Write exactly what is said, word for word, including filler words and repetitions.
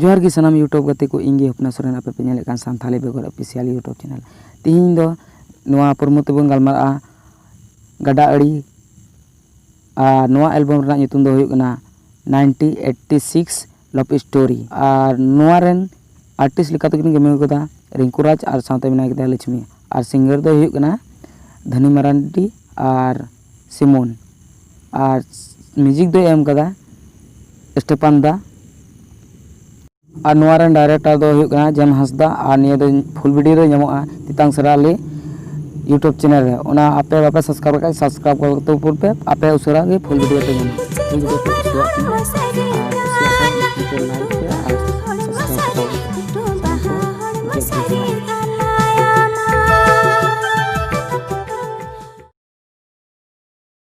ᱡᱚᱦᱟᱨ ᱜᱮ ᱥᱟᱱᱟᱢ YouTube ᱜᱟᱛᱮ ᱠᱚ, ᱤᱧ ᱜᱮ ᱦᱚᱯᱱᱟ ᱥᱚᱨᱮᱱ, ᱟᱯᱮ ᱯᱮ ᱧᱮᱞᱮᱫ ᱠᱟᱱ ᱥᱟᱱᱛᱷᱟᱞᱤ ᱵᱮᱜᱚᱨ ᱚᱯᱷᱤᱥᱤᱭᱟᱞ YouTube ᱪᱮᱱᱮᱞ᱾ ᱛᱤᱦᱤᱧ ᱫᱚ ᱱᱚᱣᱟ ᱯᱨᱚᱢᱳ ᱛᱮᱵᱚᱱ ᱜᱟᱞᱢᱟᱨᱟᱜᱼᱟ ᱜᱟᱰᱟ ᱟᱲᱮ, ᱟᱨ ᱱᱚᱣᱟ ᱮᱞᱵᱟᱢ ᱨᱮᱱᱟᱜ ᱧᱩᱛᱩᱢ ᱫᱚ ᱦᱩᱭᱩᱜ ᱠᱟᱱᱟ ᱱᱟᱭᱤᱱᱴᱤ ᱮᱭᱤᱴᱤ ᱥᱤᱠᱥ ᱞᱟᱵᱷ ᱥᱴᱳᱨᱤ᱾ ᱟᱨ ᱱᱚᱣᱟ ᱨᱮᱱ ᱟᱨᱴᱤᱥᱴ ᱞᱮᱠᱟ ᱛᱮᱠᱤᱱ ᱠᱟᱹᱢᱤ ᱠᱟᱫᱟ ᱨᱤᱝᱠᱩ ᱨᱟᱡᱽ ᱟᱨ ᱥᱟᱶᱛᱮ ᱢᱮᱱᱟᱭ ᱠᱮᱫᱮᱭᱟ ᱞᱚᱪᱷᱢᱤ, ᱟᱨ ᱥᱤᱝᱜᱟᱨ ᱫᱚᱭ ᱦᱩᱭᱩᱜ ᱠᱟᱱᱟ ᱫᱷᱟᱱᱤ ᱢᱟᱨᱟᱱᱰᱤ ᱟᱨ ᱥᱤᱢᱚᱱ, ᱟᱨ ᱢᱤᱣᱡᱤᱠ ᱫᱚᱭ ᱮᱢ ᱠᱟᱫᱟ ᱥᱴᱮᱯᱟᱱ ᱫᱟ᱾ ᱟᱨ ᱱᱚᱣᱟ ᱨᱮᱱ ᱰᱟᱭᱨᱮᱠᱴᱚᱨ ᱫᱚ ᱦᱩᱭᱩᱜ ᱠᱟᱱᱟ ᱡᱮᱢ ᱦᱟᱸᱥᱫᱟ᱾ ᱟᱨ ᱱᱤᱭᱟᱹ ᱫᱚ ᱯᱷᱩᱞ ᱵᱷᱤᱰᱤᱭᱳ ᱫᱚ ᱧᱟᱢᱚᱜᱼᱟ ᱛᱮᱛᱟᱝ ᱥᱮᱨᱟ ᱟᱞᱤ YouTube ᱪᱮᱱᱮᱞ ᱨᱮ᱾ ᱚᱱᱟ ᱟᱯᱮ ᱵᱟᱯᱮ ᱥᱟᱵᱥᱠᱨᱟᱭᱤᱵ ᱠᱷᱟᱡ ᱥᱟᱵᱥᱠᱨᱟᱭᱤᱵ ᱠᱚᱨ ᱛᱟᱵᱚᱱ ᱯᱮ, ᱟᱯᱮ ᱩᱥᱟᱹᱨᱟ ᱜᱮ ᱯᱷᱩᱞ ᱵᱷᱤᱰᱤᱭᱳ ᱯᱮ ᱧᱟᱢᱟ᱾ ᱯᱷᱩᱞ ᱵᱷᱤᱰᱤᱭᱳ ᱯᱮ ᱠᱩᱥᱤᱭᱟᱜ ᱠᱷᱟᱱ ᱟᱨ ᱠᱩᱥᱤᱭᱟᱜ ᱠᱷᱟᱱ ᱢᱤᱫᱴᱮᱱ ᱞᱟᱭᱤᱠ ᱯᱮ ᱟᱨ ᱥᱟᱵᱥᱠᱨᱟᱭᱤᱵ ᱯᱮ᱾ ᱡᱚᱦᱟᱨ᱾